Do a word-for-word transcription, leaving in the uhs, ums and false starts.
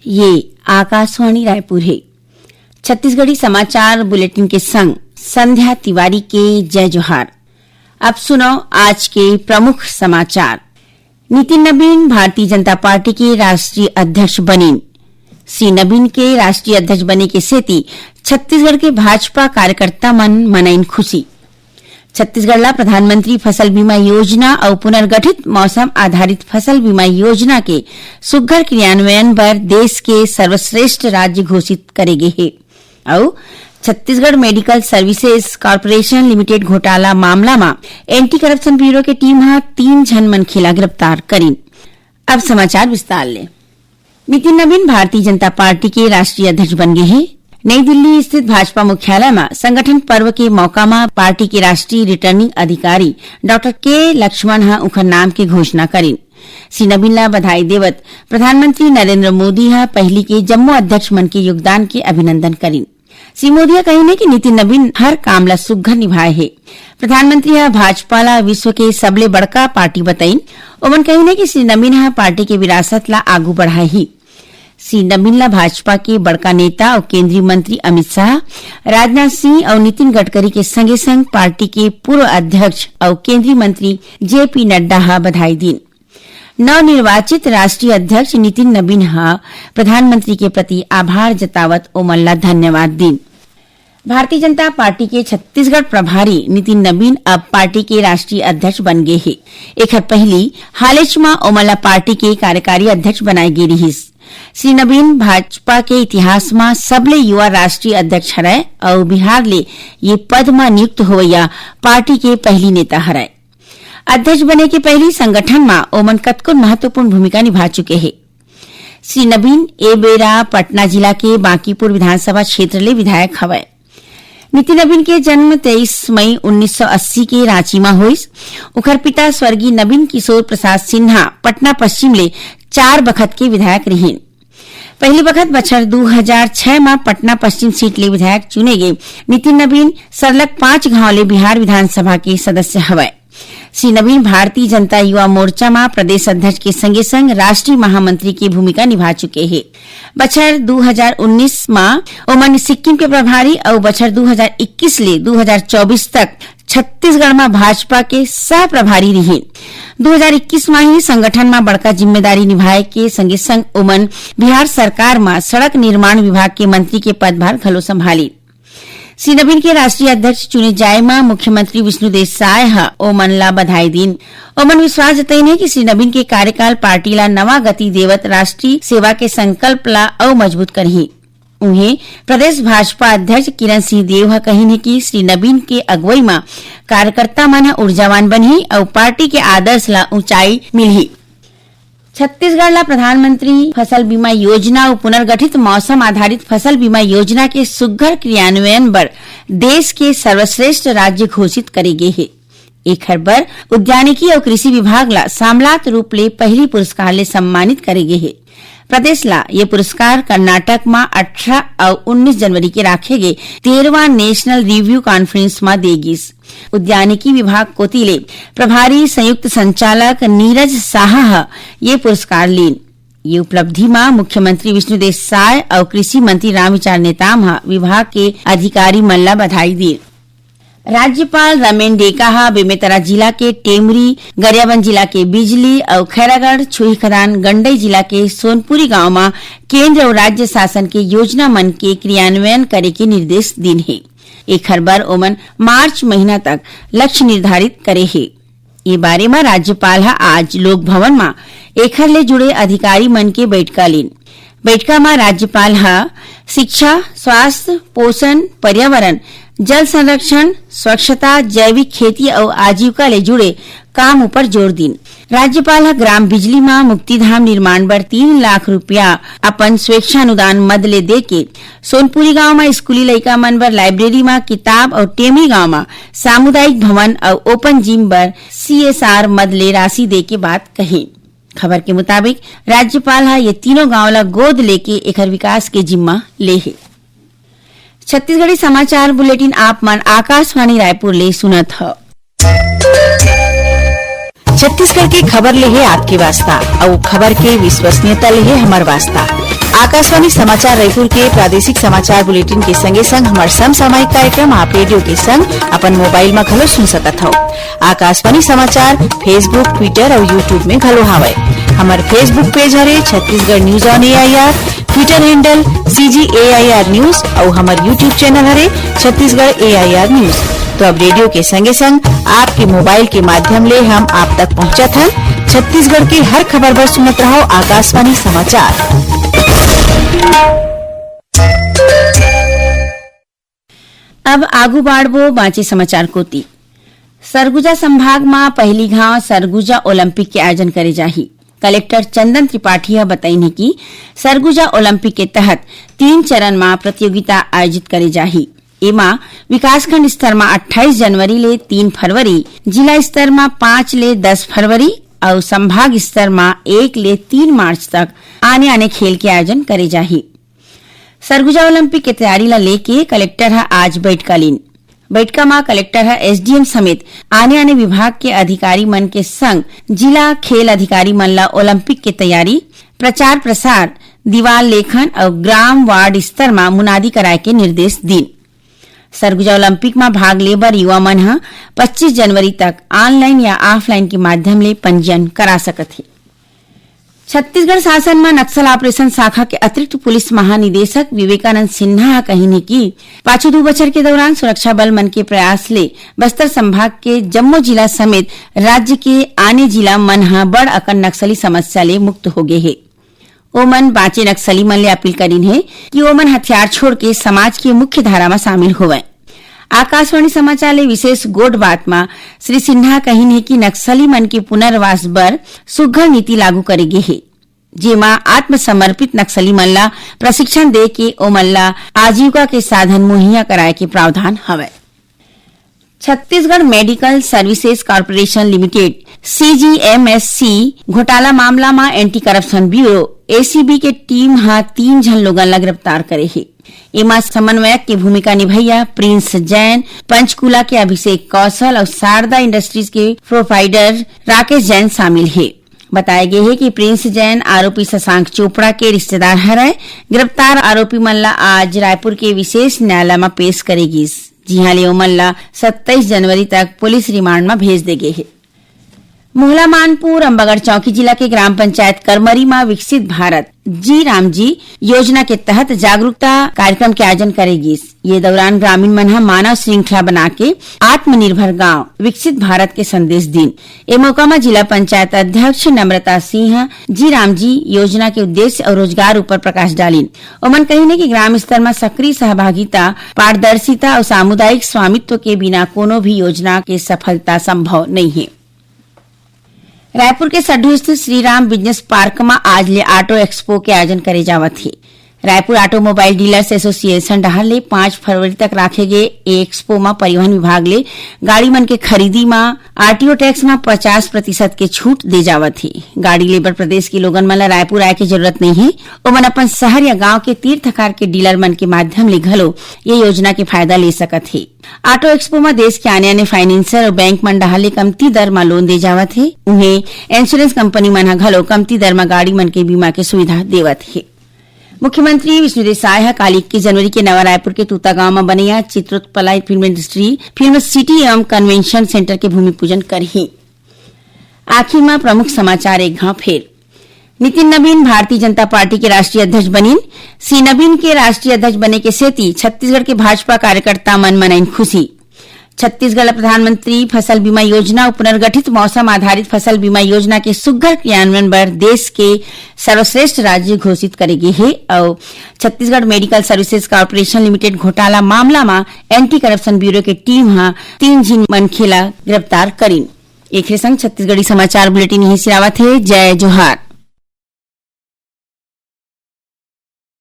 ये आकाशवाणी रायपुर हे। छत्तीसगढ़ी समाचार बुलेटिन के संग संध्या तिवारी के जय जोहार। अब सुनो आज के प्रमुख समाचार। नितिन नबीन भारतीय जनता पार्टी के राष्ट्रीय अध्यक्ष बनिन। श्री नबीन के राष्ट्रीय अध्यक्ष बने के सेती छत्तीसगढ़ के भाजपा कार्यकर्ता मन मनाइन खुशी। छत्तीसगढ़ ला प्रधानमंत्री फसल बीमा योजना अउ पुनर्गठित मौसम आधारित फसल बीमा योजना के सुग्घर क्रियान्वयन बर देश के सर्वश्रेष्ठ राज्य घोषित करे गे हे। अउ Chhattisgarh medical services corporation limited घोटाला मामला म एंटी करप्शन ब्यूरो के टीम ह तीन झन मनखे ला गिरफ्तार करिन। अब समाचार विस्तार ले। नितिन नबीन भारतीय जनता पार्टी के राष्ट्रीय अध्यक्ष बन गे हे। नई दिल्ली स्थित भाजपा मुख्यालय म संगठन पर्व के मौका म पार्टी के राष्ट्रीय रिटर्निंग अधिकारी डॉक्टर के लक्ष्मण ह उंखर नाम के घोषणा करिन। श्री नबीन ला बधाई देवत प्रधानमंत्री नरेंद्र मोदी ह पहिली के जम्मो अध्यक्ष मन के योगदान के अभिनंदन करिन। श्री मोदी ह कहिन हे कि नितिन नबीन हर काम ला सुग्घर निभाए हे। प्रधानमंत्री ह भाजपा ला विश्व के सबले बड़का पार्टी बताइन। ओमन कहिन हे कि श्री नबीन ह पार्टी के विरासत ला आगू बढ़ाही। श्री नबीन ला भाजपा के बड़का नेता अउ केंद्रीय मंत्री अमित शाह, राजनाथ सिंह अउ नितिन गडकरी के संगे संग पार्टी के पूर्व अध्यक्ष अउ केंद्रीय मंत्री जेपी नड्डा ह बधाई दीन। नवनिर्वाचित राष्ट्रीय अध्यक्ष नितिन नबीन ह प्रधानमंत्री के प्रति आभार जतावत ओमन ला धन्यवाद दीन। भारतीय जनता पार्टी के छत्तीसगढ़ प्रभारी नितिन नबीन अब पार्टी के राष्ट्रीय अध्यक्ष बन गे हे। एखर पहिली हालेच म ओमन ला पार्टी के कार्यकारी अध्यक्ष बनाए गे रिहिस। श्री नबीन भाजपा के इतिहास म सबले युवा राष्ट्रीय अध्यक्ष हरय अउ बिहार ले ये पद म नियुक्त होवइया पार्टी के पहिली नेता हरय। अध्यक्ष बने के पहिली संगठन म ओमन कतकोन महत्वपूर्ण भूमिका निभा चुके हे। श्री नबीन ए बेरा पटना जिला के बांकीपुर विधानसभा क्षेत्र ले विधायक हवय। नितिन नबीन के जन्म तेईस मई उन्नीस सौ अस्सी के रांची म होइस। उखर पिता स्वर्गीय नबीन किशोर प्रसाद सिन्हा पटना पश्चिम ले चार बखत के विधायक रिहिन। पहिली बखत बछर दू हजार छह म पटना पश्चिम सीट ले विधायक चुने गे नितिन नबीन सरलग पांच घांव ले बिहार विधानसभा के सदस्य हवय। श्री नबीन भारतीय जनता युवा मोर्चा म प्रदेश अध्यक्ष के संगे संग राष्ट्रीय महामंत्री की भूमिका निभा चुके हे। बछर दू हजार उन्नीस म ओमन सिक्किम के प्रभारी अउ बछर दू हजार इक्कीस ले दू हजार चौबीस तक छत्तीसगढ़ म भाजपा के सह प्रभारी रिहिन। दू हजार इक्कीस म ही संगठन म बड़का जिम्मेदारी निभाए के संगे संग ओमन बिहार सरकार म सड़क निर्माण विभाग के मंत्री के पदभार घलो संभालिन। श्री नबीन के राष्ट्रीय अध्यक्ष चुने जाए म मुख्यमंत्री विष्णुदेव साय ह ओमन ला बधाई दीन। ओमन विश्वास जतईन हे कि श्री नबीन के कार्यकाल पार्टी ला नवा गति देवत राष्ट्रीय सेवा के संकल्प ला अउ मजबूत करही। उहें, प्रदेश भाजपा अध्यक्ष किरण सिंह देव ह कहिन हे कि श्री नबीन के अगुवई म कार्यकर्ता मन ह ऊर्जावान बनही अउ पार्टी के आदर्श ला ऊंचाई मिलही। छत्तीसगढ़ ला प्रधानमंत्री फसल बीमा योजना अउ पुनर्गठित मौसम आधारित फसल बीमा योजना के सुग्घर क्रियान्वयन बर देश के सर्वश्रेष्ठ राज्य घोषित करे गे हे। एखर बर उद्यानिकी अउ कृषि विभाग ला सामलात रूप ले पहिली पुरस्कार ले सम्मानित करे गे हे। प्रदेश ला ये पुरस्कार कर्नाटक म अठारह अउ उन्नीस जनवरी के राखे गे तेरहवाँ नेशनल रिव्यू कॉन्फ्रेंस म दे गिस। उद्यानिकी विभाग कोति ले प्रभारी संयुक्त संचालक नीरज साहा ह ये पुरस्कार लीन। ये उपलब्धि म मुख्यमंत्री विष्णुदेव साय अउ कृषि मंत्री रामविचार नेताम ह विभाग के अधिकारी मन ला बधाई दीन। राज्यपाल रमेन डेका ह बेमेतरा जिला के टेमरी, गरियाबंद जिला के बिजली अउ खैरागढ़, छुईखदान, गंडई जिला के सोनपुरी गांव म केंद्र अउ राज्य शासन के योजना मन के क्रियान्वयन करे के निर्देश दीन हे। एखर बर ओमन मार्च महीना तक लक्ष्य निर्धारित करे हे। ये बारे म राज्यपाल ह आज लोक भवन म एखर ले जुड़े अधिकारी मन के बैठका लीन। बैठका म राज्यपाल ह शिक्षा, स्वास्थ्य, पोषण, पर्यावरण, जल संरक्षण, स्वच्छता, जैविक खेती अउ आजीविका ले जुड़े काम ऊपर जोर दीन। राज्यपाल ह ग्राम बिजली म मुक्तिधाम निर्माण बर तीन लाख रुपया अपन स्वेच्छानुदान मद ले देके सोनपुरी गांव म स्कूली लइका मन बर लाइब्रेरी म किताब अउ टेमरी गांव म सामुदायिक भवन अउ ओपन जिम बर सीएसआर मद ले राशि दे के बात कही। खबर के मुताबिक, राज्यपाल ह ये तीनों गांव ला गोद लेके एखर विकास के जिम्मा ले हे। छत्तीसगढ़ी समाचार बुलेटिन आप मन आकाशवाणी रायपुर ले सुनत हव। छत्तीसगढ़ के खबर ले हे आपके वास्ता, अउ खबर के विश्वसनीयता ले हे हमर वास्ता। आकाशवाणी समाचार रायपुर के प्रादेशिक समाचार बुलेटिन के संगे संग हमर समसामयिक कार्यक्रम आप रेडियो के संग अपन मोबाइल म घलो सुन सकत हव। आकाशवाणी समाचार Facebook, Twitter अउ YouTube में घलो हावय। हमर Facebook पेज हरे Chhattisgarh news on AIR, Twitter handle CG AIR news अउ हमर YouTube चैनल हरे छत्तीसगढ़ एआईआर न्यूज। तो अब रेडियो के संगे संग आपके मोबाइल के माध्यम ले हम आप तक पहुंचत हन। छत्तीसगढ़ के हर खबर बर सुनत रहव आकाशवाणी समाचार। अब आगू बाढ़बो बांचे समाचार कोति। सरगुजा संभाग म पहिली घांव सरगुजा ओलंपिक के आयोजन करे जाही। कलेक्टर चंदन त्रिपाठी ह बताइन हे कि सरगुजा ओलंपिक के तहत तीन चरण म प्रतियोगिता आयोजित करे जाही। एमा विकासखंड स्तर म अट्ठाईस जनवरी ले तीन फरवरी, जिला स्तर म पाँच ले दस फरवरी अउ संभाग स्तर म एक ले तीन मार्च तक आने-आने खेल के आयोजन करे जाही। सरगुजा ओलंपिक के तैयारी ला लेके कलेक्टर ह आज बइठका लीन। बइठका म कलेक्टर ह एसडीएम समेत आने-आने विभाग के अधिकारी मन के संग जिला खेल अधिकारी मन ला ओलंपिक के तैयारी, प्रचार प्रसार, दीवार लेखन अउ ग्राम वार्ड स्तर म मुनादी कराए के निर्देश दीन। सरगुजा ओलंपिक म भाग ले बर युवा मन ह पच्चीस जनवरी तक ऑनलाइन या ऑफलाइन के माध्यम ले पंजीयन करा सकत हे। छत्तीसगढ़ शासन म नक्सल ऑपरेशन शाखा के अतिरिक्त पुलिस महानिदेशक विवेकानंद सिन्हा ह कहिन हे कि पाछू दू बछर के दौरान सुरक्षा बल मन के प्रयास ले बस्तर संभाग के जम्मो जिला समेत राज्य के आने जिला मन ह बड़ अकन नक्सली समस्या ले मुक्त हो गे हे। ओमन बांचे नक्सली मन ले अपील करिन हे कि ओमन हथियार छोड़ के समाज के मुख्य धारा म शामिल होवय। आकाशवाणी समाचार ले विशेष गोठ बात म श्री सिन्हा कहिन हे कि नक्सली मन के पुनर्वास बर सुग्घर नीति लागू करे गे हे, जेमा आत्मसमर्पित नक्सली मन ला प्रशिक्षण दे के ओमन ला आजीविका के साधन मुहैया कराए के प्रावधान हवय। Chhattisgarh medical services corporation limited, CGMSC, घोटाला मामला म एंटी करप्शन ब्यूरो, एसीबी, के टीम ह तीन झन लोगन ला गिरफ्तार करे हे। एमा समन्वयक के भूमिका निभैया प्रिंस जैन, पंचकूला के अभिषेक कौशल अउ शारदा इंडस्ट्रीज के प्रोप्राइटर राकेश जैन शामिल हे। बताए गे हे कि प्रिंस जैन आरोपी शशांक चोपड़ा के रिश्तेदार हरय। गिरफ्तार आरोपी मन ला आज रायपुर के विशेष न्यायालय म पेश करे गिस, जिहां ले ओमन ला सत्ताईस जनवरी तक पुलिस रिमांड म भेज दे गे हे। मोहला मानपुर अम्बागढ़ चौकी जिला के ग्राम पंचायत करमरी म विकसित भारत जी राम जी योजना के तहत जागरूकता कार्यक्रम के आयोजन करे गिस। ये दौरान ग्रामीण मन ह मानव श्रृंखला बना के आत्मनिर्भर गांव, विकसित भारत के संदेश दीन। ए मौका म जिला पंचायत अध्यक्ष नम्रता सिंह जी राम जी योजना के उद्देश्य अउ रोजगार ऊपर प्रकाश डालिन। ओमन कहिन हे कि ग्राम स्तर म सक्रिय सहभागिता, पारदर्शिता अउ सामुदायिक स्वामित्व के बिना कोनो भी योजना के सफलता संभव नइ हे। रायपुर के सड्ढू स्थित श्री राम बिजनेस पार्क म आज ले ऑटो एक्सपो के आयोजन करे जावत हे। रायपुर ऑटोमोबाइल डीलर्स एसोसिएशन डहार ले पाँच फरवरी तक राखे गे ए एक्सपो म परिवहन विभाग ले गाड़ी मन के खरीदी म आरटीओ टैक्स म पचास प्रतिशत के छूट दे जावत हे। गाड़ी ले बर प्रदेश के लोगन मन ल रायपुर आए के जरूरत नइ हे। ओमन अपन शहर या गांव के तीर तखार के डीलर मन के माध्यम ले घलो ये योजना के फायदा ले सकत हे। ऑटो एक्सपो म देश के आने-आने फाइनेंसर अउ बैंक मन डहार ले कमती दर म लोन दे जावत हे। उहें, इंश्योरेंस कंपनी मन ह घलो कमती दर म गाड़ी मन के बीमा के सुविधा देवत हे। मुख्यमंत्री विष्णुदेव साय ह काली इक्कीस जनवरी के नवा रायपुर के तूता गांव म बनइया Chitrotpala film industry, film city एवं कन्वेंशन सेंटर के भूमि पूजन करही। आखिर म प्रमुख समाचार एक घांव फेर। नितिन नबीन भारतीय जनता पार्टी के राष्ट्रीय अध्यक्ष बनिन। श्री नबीन के राष्ट्रीय अध्यक्ष बने के सेती छत्तीसगढ़ के भाजपा कार्यकर्ता मन मनाइन खुशी। छत्तीसगढ़ ल प्रधानमंत्री फसल बीमा योजना अउ पुनर्गठित मौसम आधारित फसल बीमा योजना के सुग्घर क्रियान्वयन बर देश के सर्वश्रेष्ठ राज्य घोषित करे गे हे अउ Chhattisgarh medical services corporation limited घोटाला मामला म एंटी करप्शन ब्यूरो के टीम ह तीन झिन मनखे ल गिरफ्तार करिन। एखरे संग छत्तीसगढ़ी समाचार बुलेटिन यहीं सिरावत हे। जय जोहार।